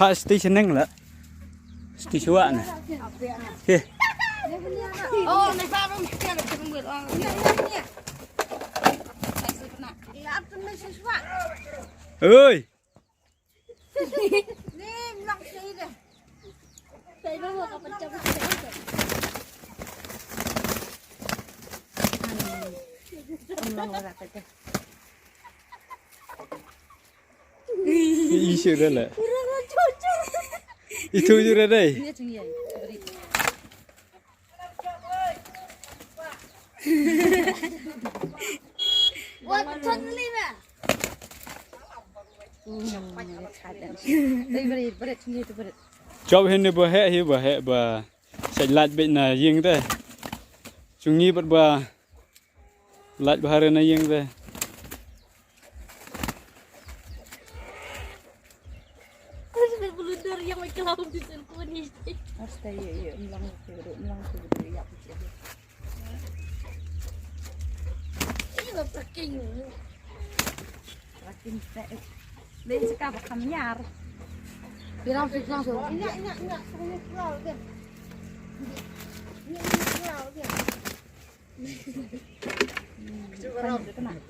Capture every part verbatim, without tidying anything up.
Ah, station neng la. Station wa na. He. Oi. Issue dah lah. Itu je dah dai. Chop hin ne ba heh hi ba heh ba. Sa lait beit na ïing te. Chungi bad ba lait ba hare na ïing te. Asta ye ye mlang tu mlang tu ya. Ini ba parking. Parking te. Dei seka ba kham nyar. Bilang sik langsung. Ina ina ina.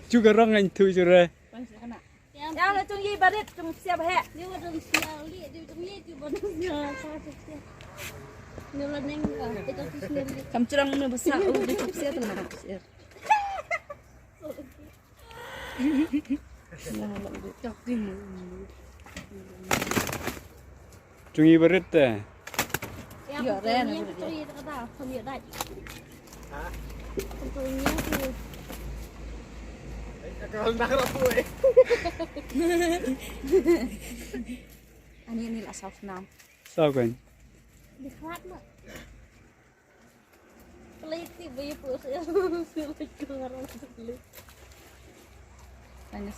Juga rong ngan tu jure. Yang le cung yi barit cung siap he. Dia wa dong siap li, dia cung yi dia wa dong siap. Sa siap. Ni la neng ka, kita tu sendiri. Kam curang ni besar, oh dia siap tu mana siap. Cung yi barit te. Ïa ren. Ani ani la saw nam. Saw kan. Di khat ma. Play ti ba ïa pu. Ani